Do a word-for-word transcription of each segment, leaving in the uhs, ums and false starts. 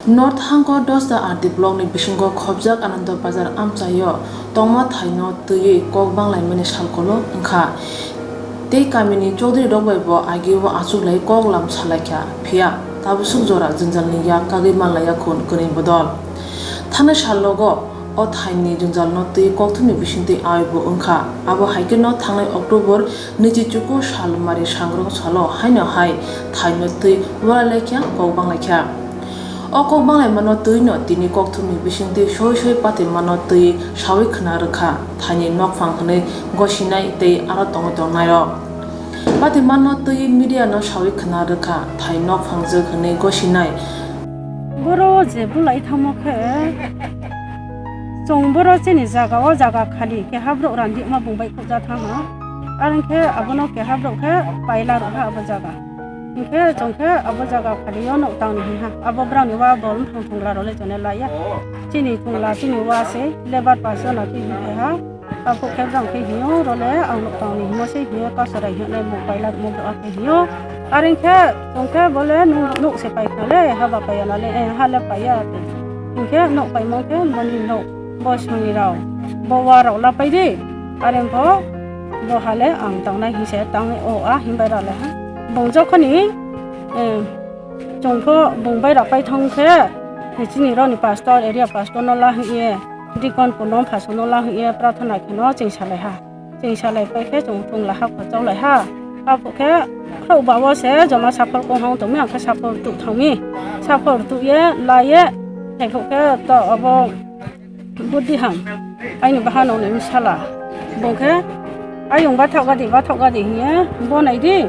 North Hangkor Dosda R D block ni bisingo khobjak Anando Bazar amchaio tongma thaino twiwi kok banglaimani salkolok wngkha. Tei kamini Chaudhary rok bai bo agio achuklai kok lam salaikha, phiya tabuk swk jora jwngjal ni yak kagwi manlaiya khun kwnwi bodol. Thanai salogo o thaini jwngjalno twi kokthumni bisingtwi aibo wngkha. Abo hai kheno thangnai October nwichi chuku salmari sangrong salo haino hai thaino twi walailai kha, kok banglaikha. O kok banglaimano twino tini kokthumni bisingtwi soi soi patimano twi sawi khna rwkha, thaini nokphang hwnwi gosinai tei aro tongwi tongnairok. Patimano twi media no sawi khna rwkha, thai nokphang jwk hwnwi gosinai. Boro je bulai thangmo khe, chwng boro chini jaga o jaga khali keha borok randikma bung bai khukja thangma. Are wngkhe abono keha borok khe paila rwha abo jaga. Hinkhe chwng khe abo jaga khali o nuk tangni hinha. Abo brani wa bol wngthang thwngla rwle chone laiya. Chini thwngla chini wa se lebar paisa no twi hinkhe ha. Abo khe brang khe hino role ang nuk tangni himo se hiyo kasarai hinai muk paila rwmo borok khe hiyo. Are wngkhe chwng khe bole nuk se pai khale haba paiya nale, eh, hale paiya. Hinkhe nuk paimo khe boni nuk. Bo songni rao, bo wa rao lapai di, are pho bo hale ang tangnai hinse tang o a hinbai rale ha. Bung jokhoni, eh, chwng pho bung bai rapai thang khe, chini roni pastor, area pastor no la hing ye, deacon puno phasu no la hing ye, prathana kheno chwng salai ha. Chwng salai pai khe chwng thwng la ha khochok lai ha. Abo khe khrouh ba o se joma saphor kong hang tong mi, ang khe saphor tu thang mi. Saphor tu ye, la ye, thai khe to abo Budi ham, aini bahanok ni bwsala. Bo khe, ayung bathok gadi, bathok gadi hiye, bo nai di,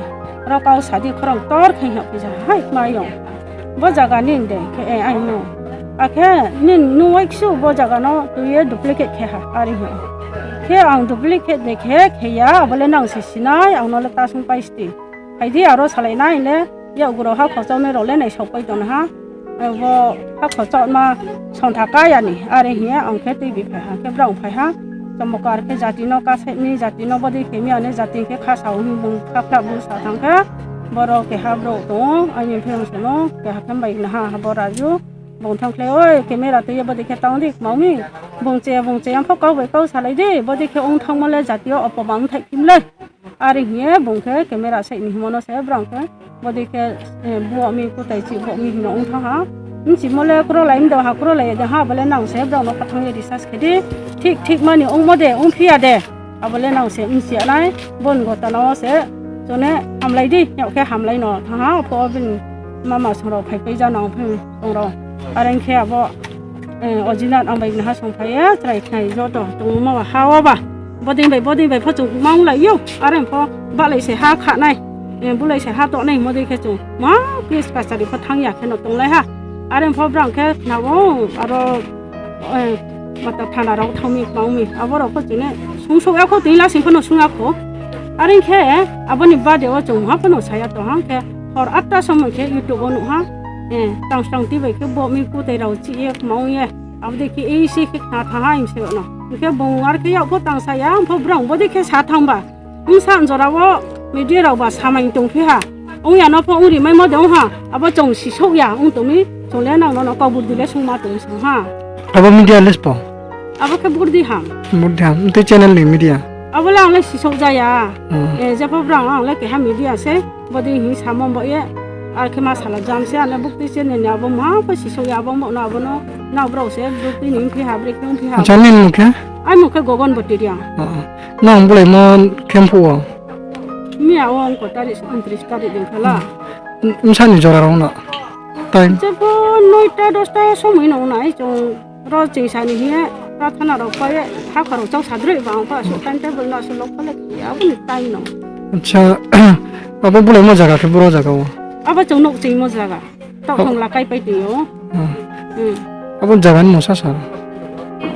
oro kau sadi khorang tor khe hiya pija, hai mayung. Bo jaga ni de, khe e aino. Akhe, nin nuwai ksu bo jaga no tuye duplicate khe ha, ari hiya. Khe ang duplicate de khe, khe ya, abole nang se sinai, ang nole tasung pai sti. Phaidi aro salai nai le, ya uguro ha khochok nai rok le nai sok pai tong ha. Bo ha khochok ma sontha kaya ni, are hiya ang khe twi bi phai ha, khe brang phai ha. Chomokar khe jati no kasai ni, jati no bodi khe mi ani jati khe kha sa hwnwi bung kha kha bung sa thang kha. Borok keha borok tongo, ani phiyong sano keha khe bai na ha, ha bo raju. Bung thang khlai, "Oi, camera twi bodi khe tang di, kmao mi." Bung che, bung che, ang kho kau bai kau salai di, bodi khe ong thang mo le jati o opoman thai kim le. Ari hiye bung khe camera side ni himo no se brang khe bodi khe, eh, buo mi kutai chi buo mi hino ong thang ha. Nchi mo le kuro lai ndo ha, kuro lai de ha, bole nang se brang no pathang ye research khe di. Thik, thik mani ong mo de, ong phiya de. Abole nang se nchi anai bon go tana o se chone hamlai di, yok khe hamlai no thang ha, po bin mama song rok phai pai ja nang phai tong rok. Are khe abo Eh, ojina ang bai naha song phai ya, chwrai khnai joto tongma ba ha o ba. Boding bai, boding bai pho chung mang lai yo. Are pho balai se ha kha nai. Eh, bulai se ha to nai mo dei khe chung. Ma pis ka chari pho thang ya khe no tong lai ha. Are pho brang khe na o aro, eh, mata thana rok thang mi mang mi. Abo rok pho chine sung sok ya kho twi la sing pho no sung ya kho. Are khe aboni bade o chung ha pho no saya to ha khe hor atta somoi khe YouTube o nuh ha. Eh, tang tang twi bai khe bo mi kutai rok chi ye mang ye. Aboni khe ei se khe khna thaha himse no. Hingkhe bung ar khe yakpho tang saya, ampho brang bodi khe sa thang ba. Wng sa jora o media rok ba samai tong phi ha. Wng ya no pho wng rimai mo de wng ha. Abo chong si sok ya wng tong mi, chong le nang no no kok burdi le sung ma tong song ha. Abo media les po? Abo khe burdi ham. Burdi ham, tei channel ni media? Abo le ang le si sok jaya. Hmm. Eh, jepho brang ang le keha media se. Bodi hing samo bo ye, ar khe ma sala jam se, ane bukti se nini abo ma pho si sok ya, abo mo na abo no, na bro se, bukti ni phi ha, bri khe phi ha. Acha, nini mung khe? Ai mung khe Gogon Boti ria. Oh, oh. Nang bulai mo khe phu o? Mi a o ang ko tari, untris tari ding khala. Msa ni jora rong na? Time? Jebo noita dosta somoi no na ai chong. Ro chwng sani hiya, prathana rok pai, hakha rok chok sadroi ba, ang pa aswk time table no aswk lok phalak, aboni time no. Acha, abo bulai mo jaga khe boro jaga o? Abo chwng nok chwng mo jaga. Tok Ab- thong lakai pai twi o. Hmm. Hmm. Abo jaga ni mosa sar?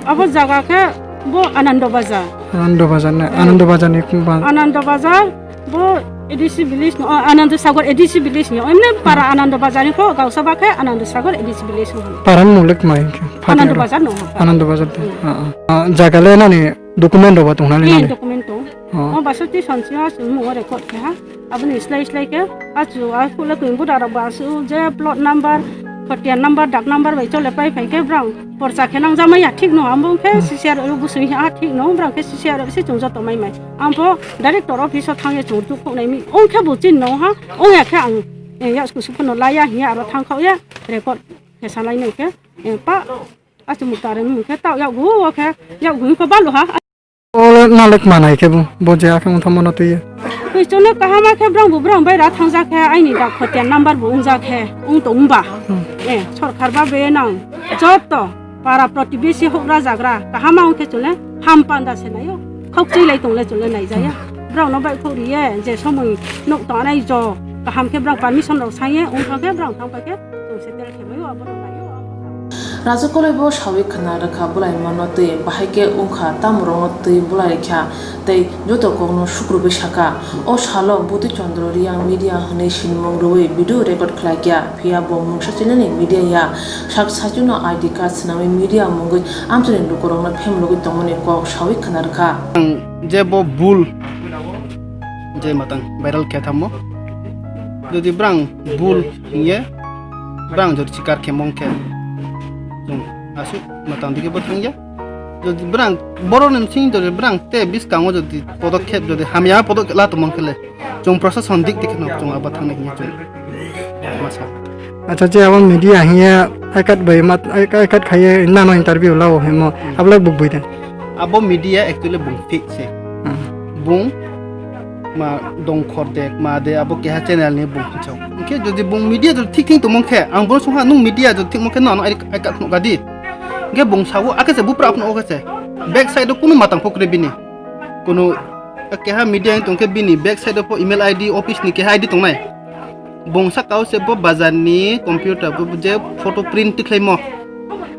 Abo jaga khe bo Anando Bazar. Anando Bazar na? Hmm. Anando Bazar ni ba- Anando Bazar. Bo A D C village no, oh, Anando Sagar A D C village no. Emne para Anando Bazar ni pho, Gausaba khe Anando Sagar A D C village no. Para ni mung le kmai khe? Anando Bazar no. Anando Bazar de. Hmm. Ah, ah. Ah, jaga le nani document rok ba tong nani? Eh, nani? Document tong. Oh. Oh, basati sanchi ha, sung mo record khe ha. Aboni slai slai khe, achu, a kule kung buda rok ba su je plot number Khotiya number, dak number bai chole pai phai khe brang porcha khe nang jamai ya thik no, amo khe Hmm. C C R O busui ha thik no, brang khe C C R O se chung joto mai mai. Ambo director office o thang ye chung tuk khok nai mi. Ong khe bo chin no ha, ong ya khe ang, eh, ya sku sku no la ya hi aro thang khok ya record khe salai nai khe, eh, pa, achumuk tare mung khe tao yak gu o khe yak gu ko balu ha. O nalek manai khe bo, bo je akhe wngtha mono twi. Twi chono kaham khe brang bo brang bai ra thang jak khe aini dak khotiya number bo wng jak khe wng tong ba. Hmm. Eh, sorkar ba be nang joto para protibesi hok ra jagra kaham wng khe chole ham panda se nayo. Khok chui lai tong le chole nai jaya. Hmm. Brang no bai khok riye je somoi nok tong nai jo kaham khe brang permission rok sanye wng thang khe brang thang pai khe. Rajakoloi bo sawi khna rwkha bwlaimano twi, bahai khe wngkha tamorokno twi bwlai rwkha tei joto kokno sukrubwi sakha. O salo Budui Chandra Reang media hwnwi sinimung rwui video record khlaikha, phiya bo mungsa channelni media ya. Sak sachino I D card swnamwi media mungwi amchaini lukurokno phemlogwi tongmani kok sawi khna rwkha. Ang je bo bul je matang viral khe tamo, jodi brang bul hiye, brang jodi sikar khe mong khe, chwng aswk matang dike bo thangya. Jodi brang borok ni sing jodi brang te biskango jodi podokhep jodi hamya podokhep la tongmang khe le, chwng prosason dik dik kheno chwng abo thangna hinwi chwng masa. Acha, je abo media hiya aikat bai mat, ai-, aikat khaiye nano interview lao hemo, abla buk bui de. Abo media actually bung fake se. Hmm. Bung ma dongkhor de, ma de, abo keha channel ni bung hinsao. Hingke jodi bung media jodi thik thing tongmong khe, ang bono songha nung media jodi thik mong khe no ano ai, ai kak phunuk gadi. Hingke bung sao, ake se bupra phunuk oke se. Back side o kunu matang phokre bini. Kunu keha media wng tong khe bini back side o pho email I D, office ni keha I D tongnai. Bung saka o se bo bazar ni computer bo je photo print tikhlaimo.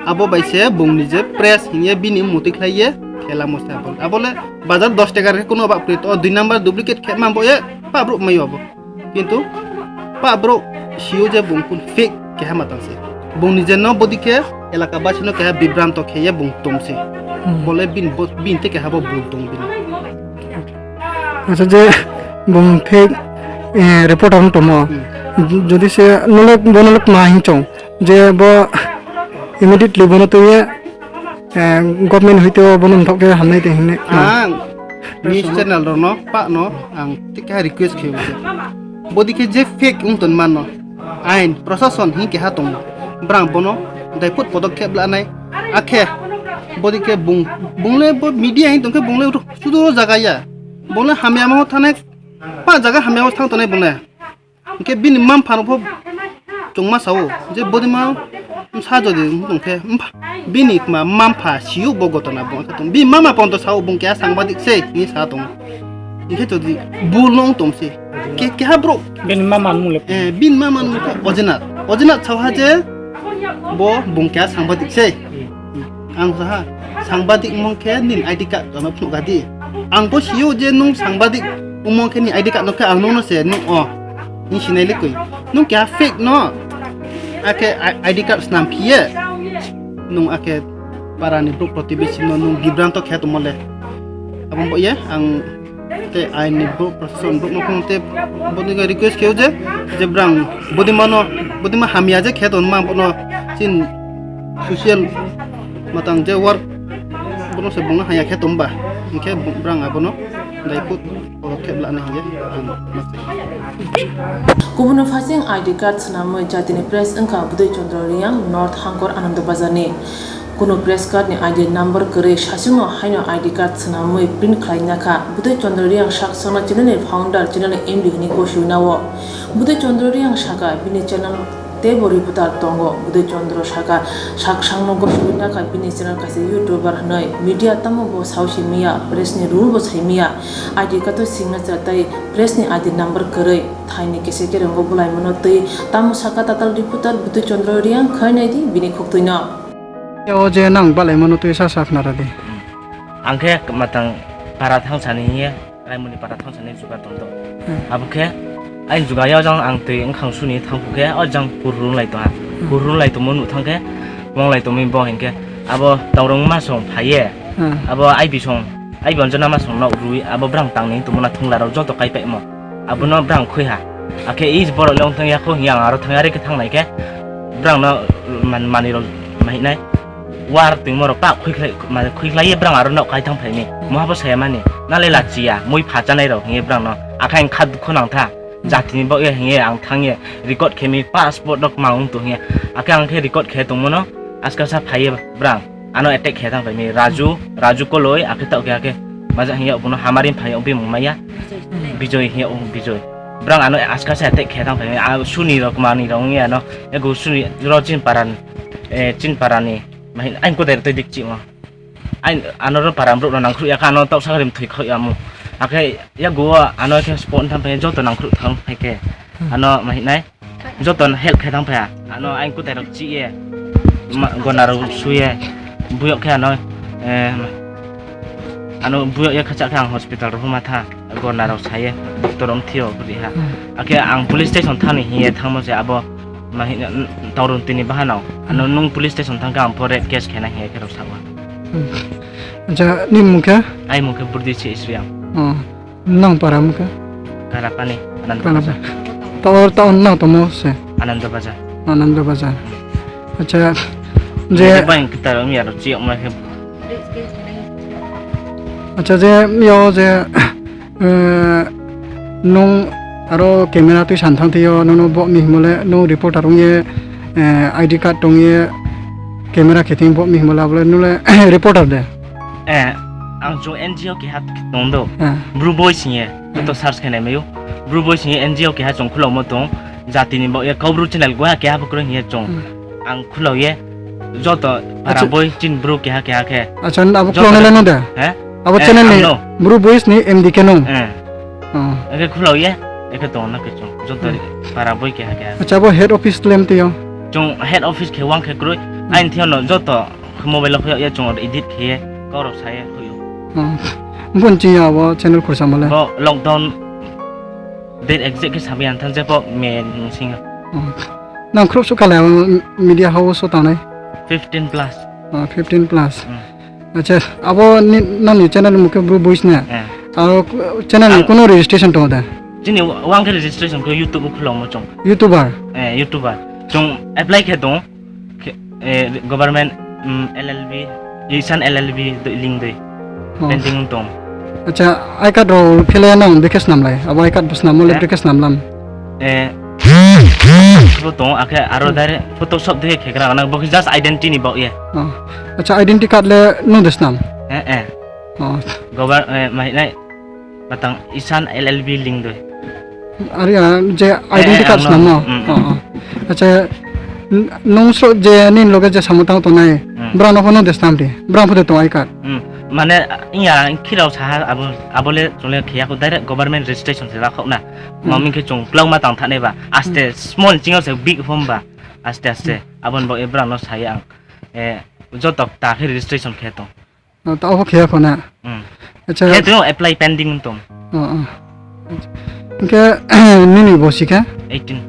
Abo bai se bung ni je press hiye bini mutwi khlai ye khelamo se abo. Abo le bazar dos taka khe kuno ba print o dui number duplicate khe ma bo ye pa bro mai abo. Kintu pa bro sio je bung kun fake keha matang se. Bung ni je no bodi khe elaka basi no keha bibranto khe ye bung tom se. Hmm. Bole bin bo, bin te keha bo bul tong bini. Acha, je bung fake, eh, reporter wng tongmo. Hmm. Jodi se nolok, bo nolok ma hinsong je bo immediately bono twi, eh, government hoite bono mthok khe hamnai tei hinwi. Ang news channel rokno, pakno ang tikha request khe. Bodi khe je fake wng ton mano. Ain, prosason hin keha tongo. Brang bono daiput podokhep lanai. Akhe bodi khe bung, bungle bo media hin tongkhe bungle sudu jaga ya. Bungle hamya mo thane pa jaga hamya mo thang tonai bungle. Hingke bini mam phano pho chongma sao je bodi ma sa jodi tongkhe bini ma mam pha siu bo gotona bo khe tong. Bini mama ponto sao bung kya sangbadik se ni sa tong. Hingke jodi bul nong tong se. Ke, keha bro. Bini mama mung le. Eh, bini mama mung le Ojinat. Ojinat sao ha je bo bung kya sangbadik se. Ang saha sangbadik mong khe nini I D card ano phunuk gadi. Ang bo sio je nung sangbadik mong khe ni I D card no khe ang nung no se nung o. Ni sinai le koi. Nung kya fake no. Ake I D card snam phiye. Nung ake para ni bro protibesi no nung bibranto khe to mole. Abang bo ye ang Tei aini bo protection bo no phone tei boni request kheo je, je brang bodi mano, bodi ma hamya je khe ton ma bono chin social matang je work bono se bungna haya khe ton ba, hingkhe brang abono dai kut polokhep lana hiye ang ma. Kubun phaising I D card swnamwi jatini press wngkha Budui Chandra Reang North Hangkor Anando Bazar ni. Kuno press card ni I D number kwrwi sasingno haino I D card swnamwi print khlaina kha. Budui Chandra Reang sak sakno channel ni founder, channel ni M D hwnwi gosiwi nao. Budui Chandra Reang saka bini channel teibo reporter tongo. Budui Chandra saka sak sakno gosiwi nakha bini channel kaisa YouTuber hwnwi. Media tamo bo sao simiya, press ni rule bo saimiya. I D card o signature tei press ni I D number kwrwi. Thaini kese kereng o bwlai mano twi tamo saka tatal reporter Budui Chandra Reang khainai di bini khuktwi no. O je nang balai mano twi sa sa khna radi. Ang khe matang para thangsani hiye, Raimoni para thangsani juga tongdo. Hmm. Abo khe aini juga ya jang ang twi wngkhang suni thangphu khe o jang kurun lai tongha. Hmm. Kurun lai tongmo nuk thang khe mong lai tongmi bo hinkhe abo tongrong ma song phaiye. Hmm. Abo ai bisong, ai bonjona ma song nok rui abo brang tangni tongmona thungla rok joto kai paimo. Abono brang khui ha. Akhe is borok le wng thang ya kho hiya ang aro thang ya re khe thang nai khe. Brang no man-, manwi rok mahinai. War twi morok pa khwi khlai, mane khwi khlai ye brang aro nok kai thang phaini. Moha bo saya mani. Nale la chiya, mui pha chanai rok hinge brang no. Akhai ang kha dukho nang tha. Jatini bok ye hinge ang thang ye record khe mi passport rok mang ung tu hinge. Akhe ang khe record khe tong mono. Aska sa phai ye brang. Ano attack khe thang phaini. Raju, Raju Koloi, akhe tao khe akhe. Maja hinge obono hamari phai ye bimung maya. Bijoy hinge ung Bijoy. Brang ano aska sa attack khe thang phaini. A suni rok mani rok hinge ano. Ego suni ro chin paran. Eh, chin parani. Mahin ain ko der te dik chi mo. Ain ano ro param bro nang khru ya kha ano tok sa rim thwi khoi amu. Akhe ya go ano khe spot tham phaini joto nang khru thang phaike. Ano mahinai. Joto help khe thang phaya. Ano ain kutai rok chi ye. Ma-, gona rok su ye. Buyok khe ano, eh, ano buyok ye khacha khe ang hospital rok ma tha. Gona rok sa ye. Doctor om thio budi ha. Akhe ang police station thani hiye thangmo se abo ma hin-, tauron tini bahano. Ano nung police station thang khe ang pore case khe na hiye khe rok sawa. Acha, ni mung khe? Ai mung khe Burdi si Isriang. Oh. Nang para mung khe? Karapani, Ananda Karapani. Bazar. Tao, tao nang tomo se? Ananda Bazar. Ananda Bazar. Acha, je bang kita mi aro chi ma khe. Acha, je yo je, eh, nung aro camera twi san thang twi yo, nono bo mi himole, nung reporter ung ye, eh, I D card tong ye, camera khe ting bo mi himole, abole nule reporter de. Eh, ang jo N G O keha tong do. Eh. Bru Boys hinye. Joto search khainai mayo. Bru Boys hinye N G O keha chong khulokmo tong. Jatini bo ya Kaubru channel gwa keha bo kwrwi hinye chong. Hmm. Ang khulok ye. Joto para Acha. Boi chin bru keha keha khe. Acha, abo Joto khuloknai le no da? He? Abo Eh, channel ni ang no. Bru Boys ni M D khe no? Eh. Oh. Eke khulok ye. Eke tong na ke chong. Joto Hmm. para boi keha keha. Acha, abo head office lem tiyo? Chong head office khe wang khe kwrwi. Hmm. Ain thiyo no joto mobile o phuyok ye chong edit khe ye, kok rok sa ye huyo. Hmm. Bun chi ya abo channel khursa mole. Bo lockdown date exact khe sabi ang thang je bo me nung singa. Hmm. Nang khrup su kale abo media house o tanai? Fifteen plus. Oh, fifteen plus. Hmm. Acha, abo ni, nang ni channel mukhe Bru Boys na? Eh. Aro channel ni Ang kuno registration tongo da? Chini wang khe registration khe YouTube o khulokmo chong. YouTuber? Eh, YouTuber. Chong apply khe tongo. Khe, eh, government, mm, L L B, Isan L L B doi, link doi. Oh. Pending wng tong. Acha, I card rok phele nang dekhe snam lai. Abo I card bo snam mo le Eh? Dekhe snam lam. Eh, bo tong, akhe aro Hmm. direct Photoshop dekhe khegra nang bo just identity ni bok ye. Oh. Acha, identity card le nung de snam? Eh, eh. Oh. Gobar-, eh, mai nai. Batang Isan L L B link doi. Ari ya, je Eh, identity eh, card ang no. Snam no? Mm, mm. Oh, oh. Acha, n-, nung sro je nin loge je samung tang tonai, Mm. Brang no phone de snam di. Brang phone de tong I card. Mm. Mane, iya, khirao saha abo, abo le chole khiya ko direct government registration se rakhok na. Mm. Mami khe chung plak ma tang thane ba. Aste Mm. small chingo se big form ba. Aste aste. Mm. Abon bo e brang no saya ang. Eh, jotok ta khe registration khe tong. Oh, ta obo khe khona. Hmm. Acha. Khe tong apply pending tong. Oh, oh. Hingke nini bosi khe? Eighteen.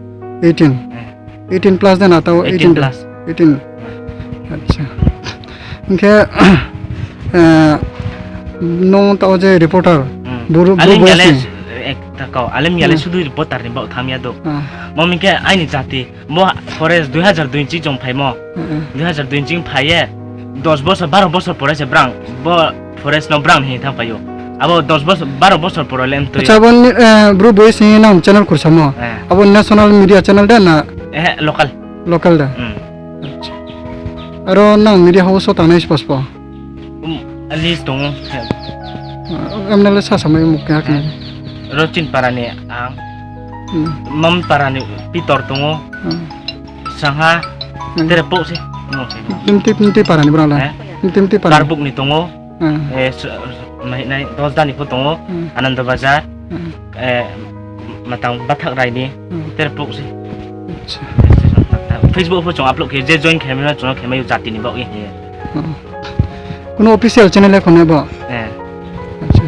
Eighteen. Eh. Eighteen plus de na tao eighteen eighteen de. Plus. Eighteen. Hmm. Acha. Hingke, eh, nung tao je reporter. Hmm. Buru, buru Alim boyas yale ni. Ek takao. Alim yale Hmm. sudu reporter ni bok thamya do. Ah. Mami khe aini jati. Bo forest dui hazar dui ni ching chong phaimo. Mm-mm. Dui hazar dui ni ching phaiye, dos bosor, baro bosor pore se brang bo forest no brang hinwi thang phaio. Abo dos bosor, baro bosor pore le mtwi. Acha, abo ni, eh, bru boys ni nang channel kursamo. Eh. Abo national media channel da na? Eh, local. Local da? Mm. Acha. Aro nang media house o tangnai spospo? Um, list tongo. Ah, M N L A sa samai muk kya kya? Eh, Rochin Parani ang. Hmm. Mam Parani Pitor tongo. Hmm. Sangha Hmm. Tere pok se. No se. Timti, timti Parani brala. Eh? Timti Parani. Karbuk ni tongo. Hmm. Eh, s-, s-, nai, nai, Dosda ni pho tongo. Hmm. Ananda Bazar. Hmm. Eh, matang Bathak Rai ni. Hmm. Tere pok se. Acha. Facebook pho chong upload khe je join khe mano chong khe mayo jati ni bok ye. Hmm. Kuno official channel ekho ne bo? Eh. Acha.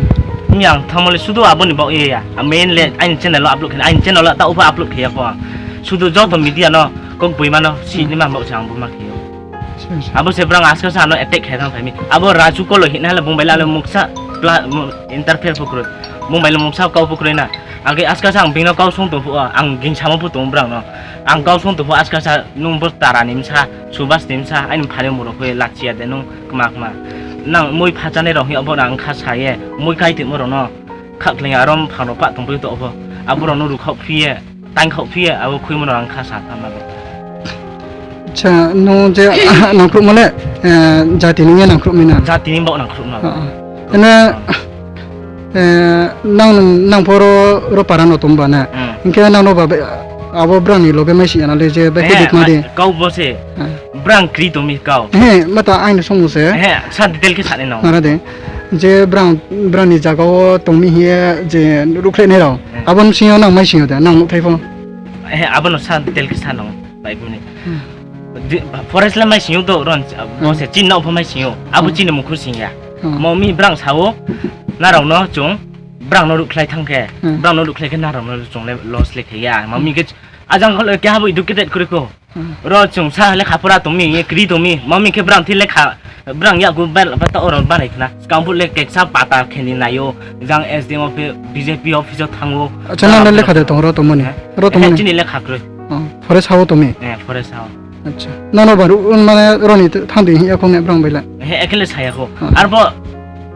Ni ang thamole sudu aboni bok ye ya. A main le aini channel o upload khe, aini channel o ta upha upload khe ya ko. Sudu joto media no kok bui mano si Hmm. ni ma bok chang bu ma khe. Acha, acha. Abo se brang aska sa no attack khe thang thami. Abo Raju Kolo hina le Bombay la le muksa pla-, mu-, interfere pho kro. Mobile mungsa kau phukrwi na. Ang khe askasa ang bini kau song tong phu, ang ging samo phu tong brang no. Ang kau song tong phu askasa nung bo tara ni msa, subas ni msa, aini phani muro khe lachiya de nung kma kma. Nang mui phachani rok hi obo ang kha saye, mui kai tongmo rok no. Khak tling aro phang rok pa tong phu to obo. Abo rok no rukhok phiye. Tang khok phiya abo khwimano ang kha sa tangma. Acha, no je nangkhrup mole, eh, jati ni nangkhrup mina. Jati ni bok nangkhrup na. Ah, ah. Ene, eh, nang, nang poro ro para no tomba na. Hmm. Inke nang no ba be, abo brang ni loge mai si ana le je be he, ke dik ma de. Kau bo se. Ah. Brang kri to mi kau. He, mata aini song se. He, sa detail ke sa ne no. Nara de. Je brang, brang ni jaga o tong mi hiye je rukhle ne rao. Hmm. Abon singo nang mai singo da, nang nuk thai pho. Eh, abono sa detail khe sa nang bai buni. Hmm. Di-, forest la mai singo do ron, hmm, bo se chin nao pho mai singo. Abo, hmm, chini mukhu singya. Hmm. Mo mi brang sao, narao no chung, brang no rukhlai thang khe, hmm, brang no rukhlai khe narao no chung le loss le khe ya. Mo mi khe ajang khol khe habo educated kuri ko. Hmm. Ro chung sa lekha pora tongmi, ye kri tongmi, mami khe brang thi lekha, brang yaku bel, bata oro barai khna. Skang phut le keksa pata kheni nayo, jang S D M office, B J P office o thango. Acha, nang le lekha de tong ro tongmani? Eh? Ro tongmani? Eh, chini lekha kroi. Oh, forest hao tongmi? Eh, forest hao. Acha. Nono baru, un mane roni th-, thang di hiya khong ne brang baila? Eh, ekele saya ko. Oh. Arbo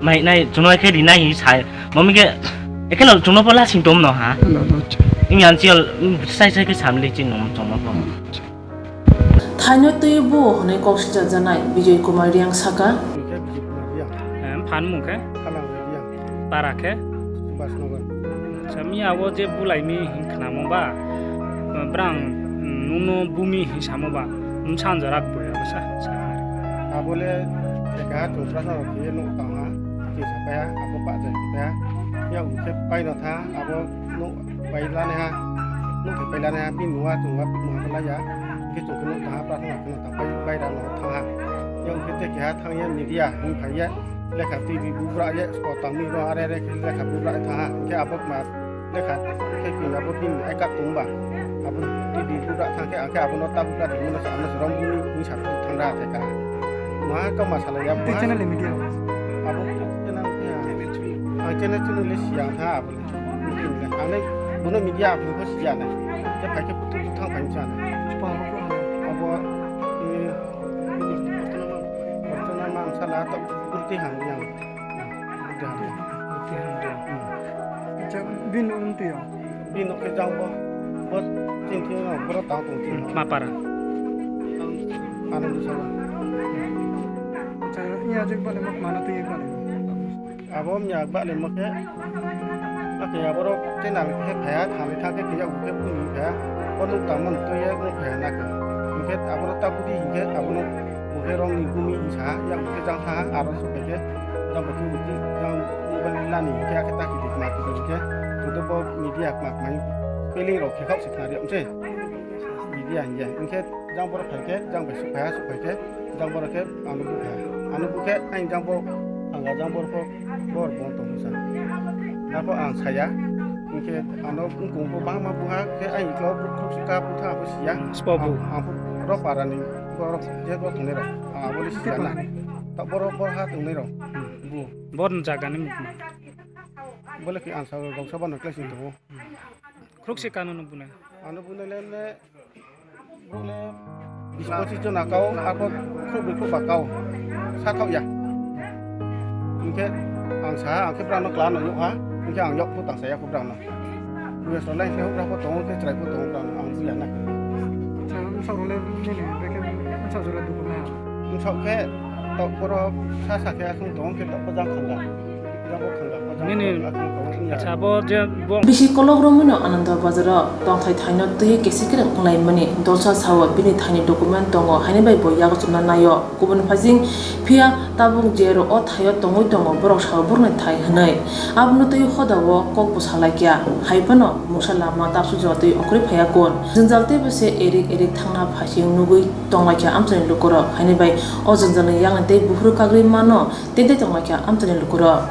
mai nai, chuno ekhe ri nai hi sai. Mami khe ekele chuno pola sing tom no ha. No, no, acha. Ing yan chial, mm, sai sai khe samli chin nom chong no. Oh, acha. Thaino twi buo hwnwi kok sichajaknai Bijoy Kumar Riang saka. Mung khe Bijoy Kumar Riang. Em, phan mung khe? Khalang Riang. Para khe? Subhas Nagar. Acha, miya o je bulai mi hin khnamo ba, brang, mm, nungno bumi hin samo ba, msa anjarak bo ya sa, sa. Abo le eka chung prasna rok ye nuk tang ha, chung sa paya, abo pa jai paya. Ya ung khe pai no tha, abo nuk Pailani ha, nuk khe pailani ha, bini nua chwng wa bini nua laiya, khe chwng khe nuk tang ha, prarthana khe nuk tang pai, pai rang no thang ha. Yang khe tei keha thang ye media hwn phai ye, lekha twi bi bubra ye, spo tang mi no are are khe lekha bubra thang ha, khe abo ma lekha khe kwi abo bini ai kap tung ba, abo twi bi bubra thang khe, ang khe abo no ta bubra di mano sa, ano sa rom bini, bini sa thang ra thai ka. Nua kama salai ya, tei channel ni media. Abo channel ya. Ang channel channel le siya tha abo. Ang le bono media ang bo siya na. Te phai khe putu thang phai cha na. Abo, eh, Archana ma sala ta kurti hang yang. Kurti hang yang. Kurti hang yang. Hmm. Acha, bini unti ya. Bini khe jang bo. Bo chin thi no boro tang tong chin. Ma para. Ano sala. Acha, iya jek bale mak mana tu ye bale. Abo wngya bahlai mo khe, ake aborok channel khe phaiya, thani thang khe khe yak khe bini phaiya, o nuk tangma nuk twi yak nuk phaiya na khe. Hinkhe aborok ta budi hinkhe abono bo khe rong ni bumi hinsa ha, yak khe jang tha ha, aro sok khe jang bo khe uti jang mobile lani hinkhe ake ta khe ma khe hinkhe, joto bo media ma mai spelling rok khe khak se khnari amse. Media hinkhe, hinkhe jang borok phai khe, jang bai sok phaiya, sok phai khe, jang borok khe ano bu phaiya. Ano bu khe, ang jang bo, ang jang borok kho, bor bon tong sa. Arpho ang saya, hinkhe ano wngkong bo bangma buha khe, ang iklo borok khoroksa ka butha abo siya. Spo bu. Ang, ang rok para ni borok je bo tongnai rok, ang abo le siya na. Ta borok bor ha tongnai rok. Bu. Bor ni jaga ni mukma. Bole khe ang sa rok sa bano klai sing tongo. Khoroksa kano no bunai. Ano bunai le, le, Bro le bis pochis jona kau, ako khurubri khurubba kau. Sa thok ya. Hinkhe ang sa, ang khe brano kla no yok ha. Hinkhe ang yok pho tang sa ya kho brano. Buya so lai khe hok ra pho tongo khe chwrai pho tongo brano. Ang buya na. Sa, sa ro le nini, beke, sa ro le dugu na. Ang sok khe tok boro sa sa khe asung tongo khe tok bajang khanga. Nini, acha, bo je bo. Bisi kolok romwino Ananda Bazaro tongthai thaino twi kesi kereng wnglaimani dolsa sao bini thaini document tongo haini bai bo yago chumna naio. Kubun phaising phiya tabuk jero o thaio tongwi tongo borok sao borokni thai hwnwi. Abono twi hodao kok bwsa laikya. Hai phano mungsa lama tapsukjak twi ongkhorwi phaiya kun. Jwngjal teibo se erik erik thangna phaising nugwi tonglaikha amchaini lukurok. Haini bai o jwngjalni yakni tei buphuru kagwi mano. Tei tei tonglaikha amchaini lukurok.